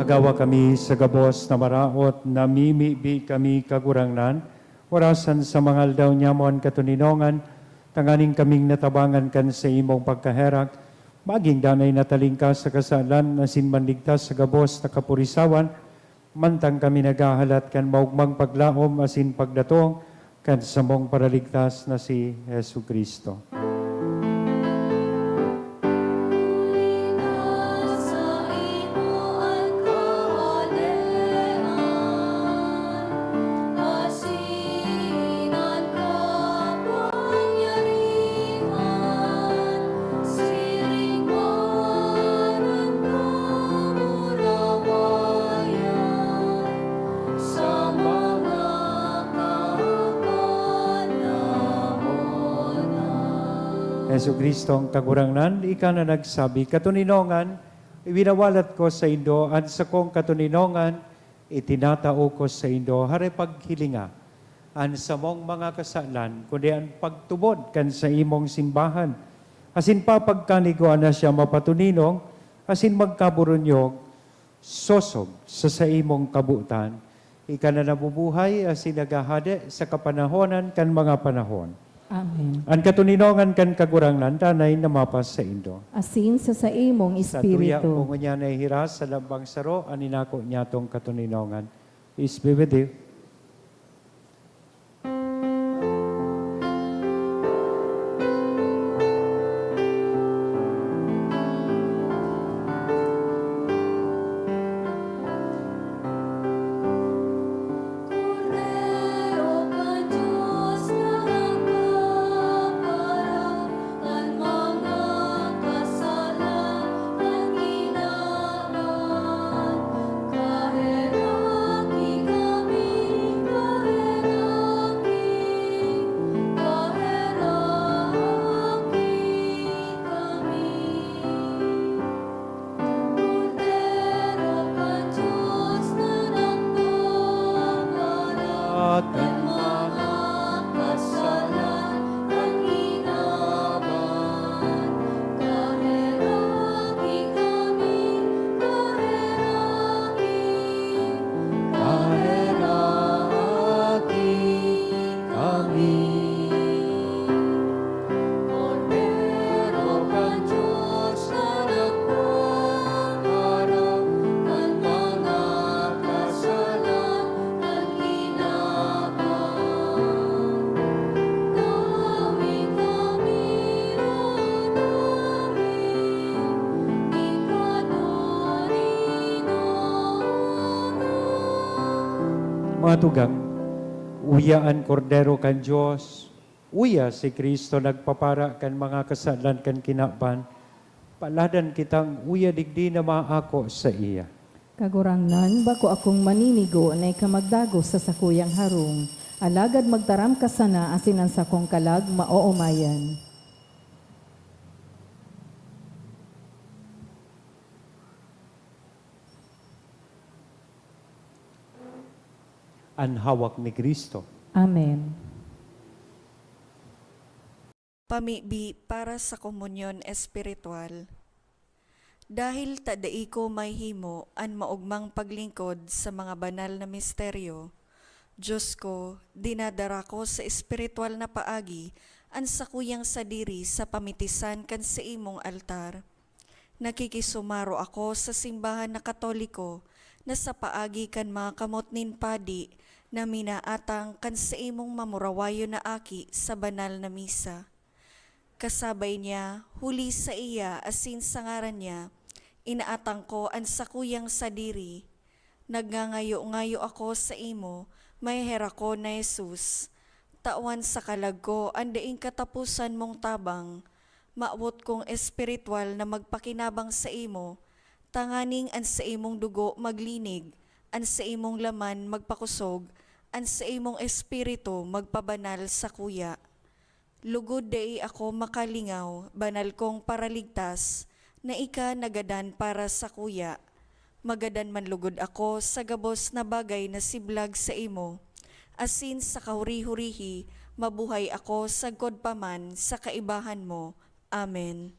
Agawa kami sa gabos na maraot, namimibi kami, Kagurangnan, orasan sa mga aldaw nyamon katoninongan, tanganing kaming natabangan kan saimong pagkaherak, magin danay na talingkas sa kasalan asin manligtas sa gabos na kapurisawan, mantang kami naghahalat kan maogmang paglaom asin pagdatong kan samong Paraligtas na si Jesu-Cristo. Jesu-Cristo ang Kagurangnan, ika na nagsabi, "Katoninongan, iwinawalat ko saindo an sakong katoninongan, itinatao ko saindo, hare paghilinga an samong mga kasalan, kundi an pagtubod kan saimong simbahan, asin papagkanigoan na siya mapatoninong asin magkaburunyog, sosog sa saimong kabotan. Ika na nabubuhay asin naghahade sa kapanahonan kan mga panahon." Amen. An katoninongan kan Kagurangnan danay na mapasaindo. Asin sa saimong Sa tuya espiritu. Ko ngunyan nahihiras sa lambang saro an inako niyatong katoninongan. Peace be with you. Kordero kan Dios na nagpaparat kan mga kasalan kan hinaban, kaheraki kami, kaheraki, kaheraki kami. Kordero kan Dios na nagpaparat kan mga kasalan kan hinaban, gawin kami o gawin ikaw. Mga tugang, uya an Kordero kan Dios. Uya si Cristo nagpapara kan mga kasalan kan kinaban, paladan kitang uya digdi na maako saiya. Kagurangnan, bako akong maninigo na ika magdagos sa sakuyang harong, alagad magtaram ka sana asin an sakong kalag maoomayan. An hawak ni Cristo. Amen. Pamibi para sa komunyon espiritual. Dahil ta dai ko mahimo an maogmang paglingkod sa mga banal na misteryo, Diyos ko, dinadara ko sa espiritual na paagi an sakuyang sadiri sa pamitisan kan saimong altar. Nakikisumaro ako sa simbahan na Katoliko na sa paagi kan mga kamot nin padi na minaatang kan saimong mamurawayon na aki sa banal na misa. Kasabay niya, huli saiya asin sa ngaran niya, inaatang ko an sakuyang sadiri. Nagngangayo-ngayo ako saimo, maheherakon na Jesus. Tawan sa kalag ko an daing kataposan mong tabang. Mawot kong espiritual na magpakinabang saimo, tanganing an saimong dugo maglinig, an saimong laman magpakosog, an saimong espiritu magpabanal sakuya. Lugod dai ako makalingaw, banal kong Paraligtas, na ika nagadan para sakuya. Magadan man lugod ako sa gabos na bagay na siblag saimo, asin sa kahuri-hurihi mabuhay ako sagkod pa man sa kaibahan mo. Amen.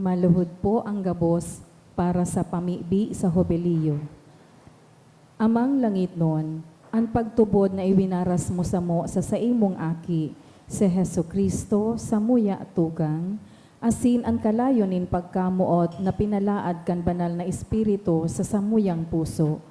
Maluhod po ang gabos para sa pamibi sa Hobelyo. Amang langitnon, an pagtubod na iwinaras mo samo sa saimong Aki, si Jesu-Cristo, samuya tugang, asin an kalayo nin pagkamoot na pinalaad kan Banal na Espiritu sa samuyang puso,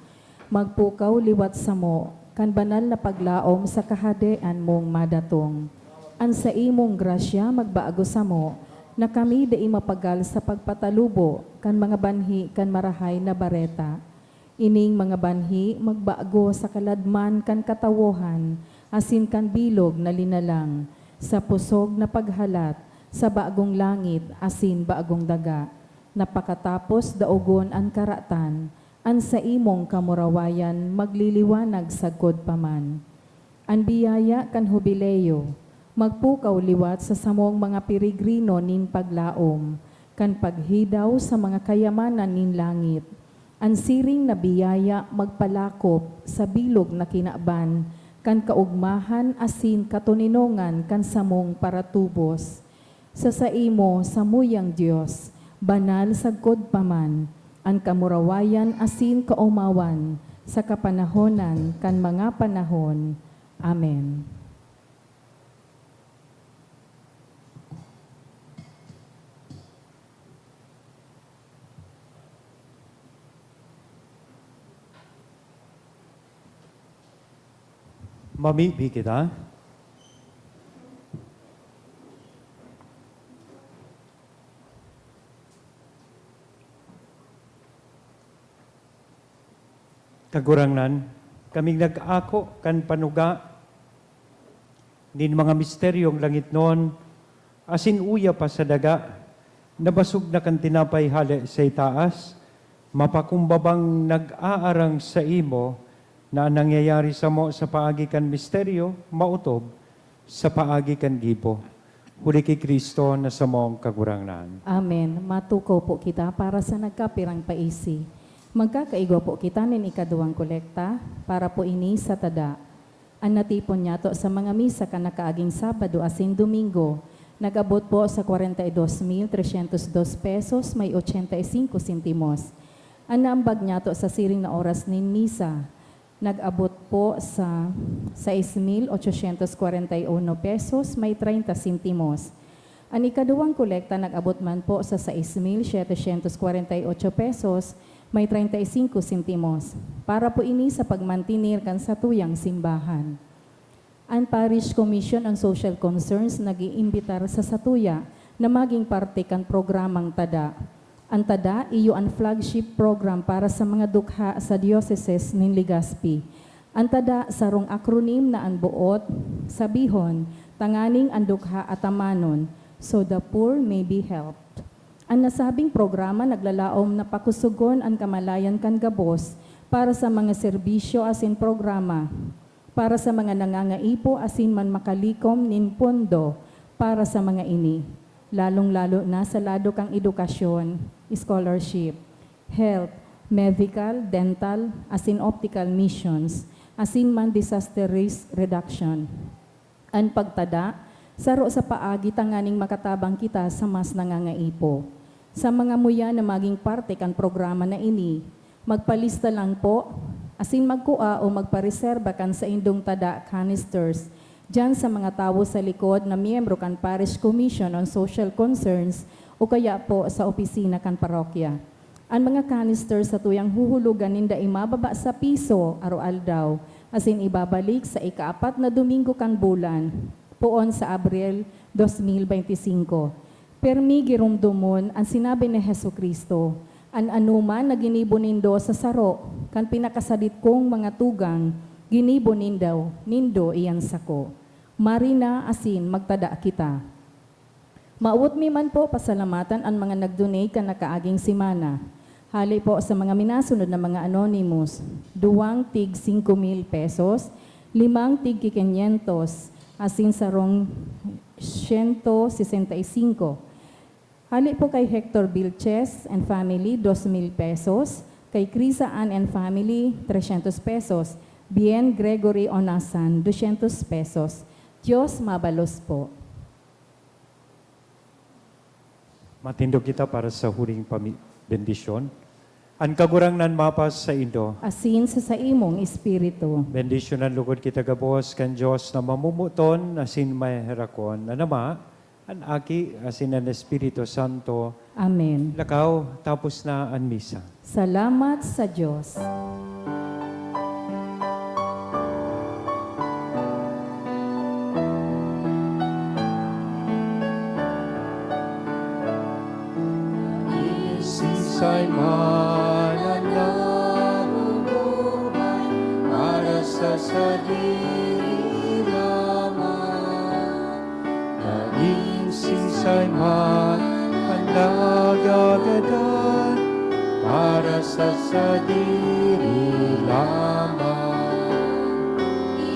magpukaw liwat samo kan banal na paglaom sa Kahadean mong madatong. An saimong grasya magbago samo, na kami dai mapagal sa pagpatalubo kan mga banhi kan Marahay na Bareta. Ining mga banhi magbago sa kaladman kan katawohan asin kan bilog na linalang, sa pusog na paghalat, sa bagong langit asin bagong daga, na pakatapos daogon an karatan, an saimong kamurawayan magliliwanag sagkod pa man. An biyaya kan Hubileo magpukaw liwat sa samong mga peregrino nin paglaom, kan paghidaw sa mga kayamanan nin langit. An siring na biyaya magpalakop sa bilog na kinaban kan kaogmahan asin katoninongan kan samong paratubos. Sa saimo, samuyang Dios, banal sagkod pa man, an kamurawayan asin kaomawan sa kapanahonan kan mga panahon. Amen. Mamibi kita. Kagurangnan, kaming nag-ako kan panuga nin mga misteryong langitnon asin uya pa sa daga, na basog na kan tinapay hale sa itaas, mapakumbabang nag-aarang saimo na an nangyayari samo sa paagi kan misteryo maotob sa paagi kan gibo, huli ki Cristo na samong Kagurangnan. Amen. Matukaw po kita para sa nagkapirang paisi. Magkakaigwa po kita nin ikaduwang kolekta para po ini sa tada. An natipon niyato sa mga misa kan nakaaging Sabado asin Domingo nag-abot po sa kwarenta y dos mil tresyentos dos pesos may ochenta y singko sentimos. An naambag niyato sa siring na oras nin misa nag-abot po sa sais mil ochosyentos kwarenta y uno pesos may treinta sentimos. An ikaduwang kolekta nag-abot man po sa sais mil setecientos kwarenta y ocho pesos may treinta y singko sentimos, para po ini sa pagmantener kan satuyang simbahan. An Parish Commission on Social Concerns nag-iimbitar sa satuya na maging parte kan programang Tada. An Tada iyo an flagship program para sa mga dukha sa Diocese nin Legazpi. An Tada sarong acronym na an boot sabihon, tanganing an dukha atamanon, so the poor may be helped. An nasabing programa naglalaom na pakusogon an kamalayan kan gabos para sa mga serbisyo asin programa para sa mga nangangaipo asin man makalikom nin pondo para sa mga ini, lalong-lalo na sa lado kan edukasyon, scholarship, health, medical, dental, asin optical missions, asin man disaster risk reduction. An pagtada, saro sa paagi tanganing makatabang kita sa mas nangangaipo. Sa mga muya na maging parte kan programa na ini, magpalista lang po, asin magkua o magpareserba kan saindong tada canisters diyan sa mga tawo sa likod na miyembro kan Parish Commission on Social Concerns o kaya po sa opisina kan parokya. An mga canister satuyang huhulugan nin dai mababa sa piso aroaldaw, asin ibabalik sa ikaapat na Domingo kan bulan, poon sa Abril dos mil beinti singko. Permi giromdomon an sinabi ni Jesu-Cristo, "An anoman na ginibo nindo sa saro kan pinakasadit kong mga tugang, ginibo nindo, nindo iyan sako." Marina asin magtada kita. Mawot mi man po pasalamatan an mga nag-donate kan nakaaging semana. Hale po sa mga minasunod na mga anonymous, duwang tig singko mil pesos, limang tig kinyentos, asin sarong siyento sesenta y singko. Hale po kay Hector Vilches and family, dos mil pesos. Kay Crisa Ann and family, tresyentos pesos. Bien Gregory Onasan, dosyentos pesos. Dios mabalos po. Matindog kita para sa huling pami-, bendisyon. An Kagurangnan mapasaindo. Asin sa saimong espiritu. Bendisyonan lugod kita gabos kan Dios na mamomoton asin maheherakon, an Ama, an Aki, asin an Espiritu Santo. Amen. Lakaw, tapos na an misa. Salamat sa Dios. Siisay man an narorobay para sa sadiri lamang, nagin siisay man an nagagadan para sa sadiri lamang.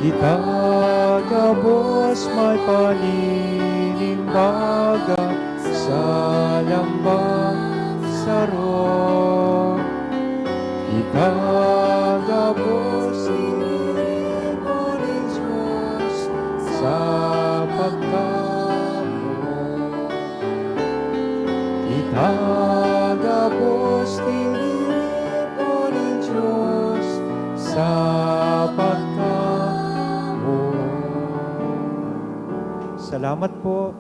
Kita gabos may paninimbaga sa lambang saro. Kita gabos tiripon nin Dios sa pagkamoot. Kita gabos tiripon nin Dios sa pagkamoot. Salamat po.